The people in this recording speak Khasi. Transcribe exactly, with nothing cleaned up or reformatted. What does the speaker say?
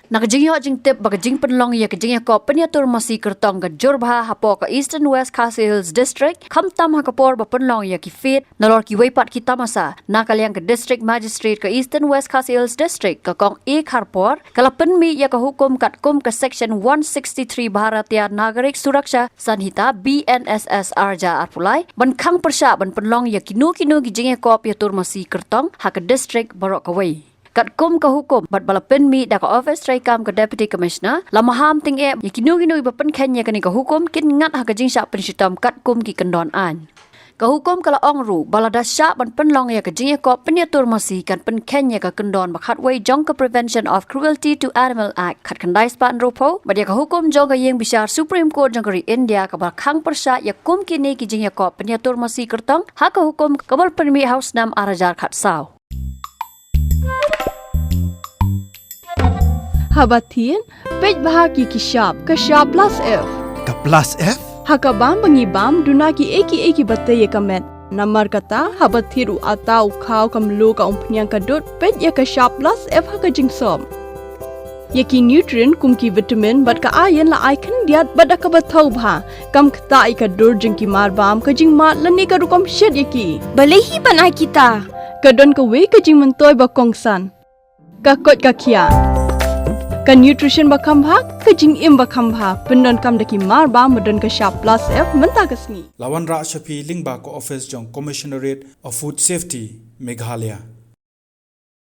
Na ka jingïoh jingtip ba ka jingpynlong ïa ka jingïakop pynïatur masi kyrtong ka jur bha hapoh ka Eastern West Khasi Hills District, khamtam ha ka por ba pynlong ïa ki fete nalor kiwei pat ki tamasa, na ka liang ka District Magistrate ka Eastern West Khasi Hills District, ka Kong A Kharpor, ka la pynmih ïa ka hukum katkum ka Section one sixty-three Bharatiya Nagarik Suraksha Sanhita, B N S S, ar hajar arphew lai, ban khang pyrshah ban pynlong ïa kino kino ki jingïakop ïatur masi kyrtong ha ka district baroh kawei. Katkum ka hukum bad ba la pynmih da ka office treikam ka Deputy Commissioner, la maham tyngeh ïa kino kino kiba pynkheiñ ïa kane ka hukum kin ngat ha ka jingshah pynshitom katkum ki kyndon aiñ. Ka hukum ka la ong ruh ba lada shah ban pynlong ïa ka jingïakop pynïatur masi kan pynkheiñ ïa ka kyndon ba khatwei jong ka Prevention of Cruelty to Animal Act khatkhyndai spah hynriewphew, bad ïa ka hukum jong ka ïing bishar Supreme Court jong ka ri India kaba khang pyrshah ïa kum kine ki jingïakop pynïatur masi kyrtong ha ka hukum kaba la pynmih ha u snem ar hajar khatsaw. Haba thied, peit bha ki ki shap, ka shap plus F. Ka plus F? Ha ka bam ba ngi bam, duna ki ei ki ei kiba tei ïa ka met. Namar kata, haba thied u atta, u khaw, ka mluh, ka umphniang, ka dud, peit ïa ka shap plus F ha ka jingsop. Ïa ki nutrient kum ki vitamin bad ka iron la ai khyndiat bad da kaba thaw bha. Kam ktah ïa ka dur jong ki mar bam, ka jingmad lane ka rukom shet ïa ki. Balei hi ban ai kita? Ka don kawei ka jingmyntoi ba kongsan. Ka koit ka khiah. Ka nutrition ba kham bha, ka jingim ba kham bha. Pyndonkam da ki mar bam ba don ka shap plus F mynta ka sngi. La wanrah sha phi lyngba ka office jong Commissionerate of Food Safety, Meghalaya.